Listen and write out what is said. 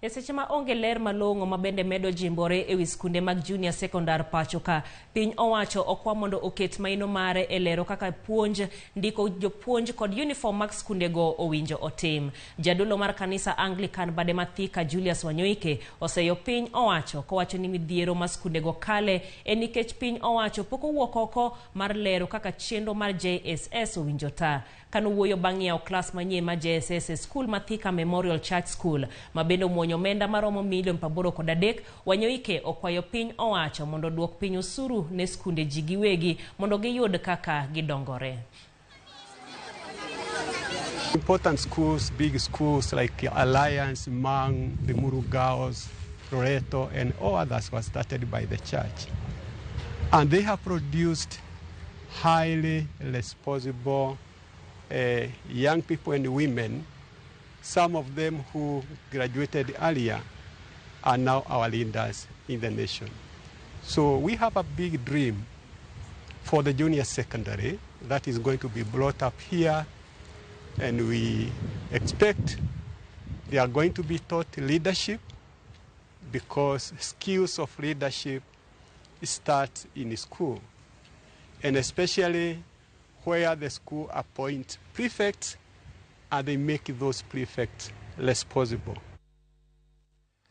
E seche ma onge ler malong'o ma bende medo jimbore e wi skunde mag junior secondar pacho ka, piny owacho okwa mondo oket maino mare e lero kaka puonj, ndiko jopuonj kod uniform mag skundego owinjo otim. Jadolo mar kanisa Anglican bade ma Thika Julius Wanyoike oseyo piny owacho kowacho ni midhiero ma skundego kale en nikech piny owacho pok owuok oko mar lero kaka chenro mar JSS owinjo ta. Kanowuoyo bang' yawo klas manyien mar JSS e skul ma Thika Memorial Church School ma bende omuonyo omenda maromo milion 83, Wanyoike okwayo piny owacho mondo oduok piny osuru ne skunde ji giwegi mondo giyud kaka gidongore. Important schools, big schools like Alliance, Mang, Limuru Girls, Loreto, and all others were started by the church. And they have produced highly responsible young people and women. Some of them who graduated earlier are now our leaders in the nation. So we have a big dream for the junior secondary that is going to be brought up here, and we expect they are going to be taught leadership, because skills of leadership start in school, and especially where the school appoints prefects and they make those prefects responsible.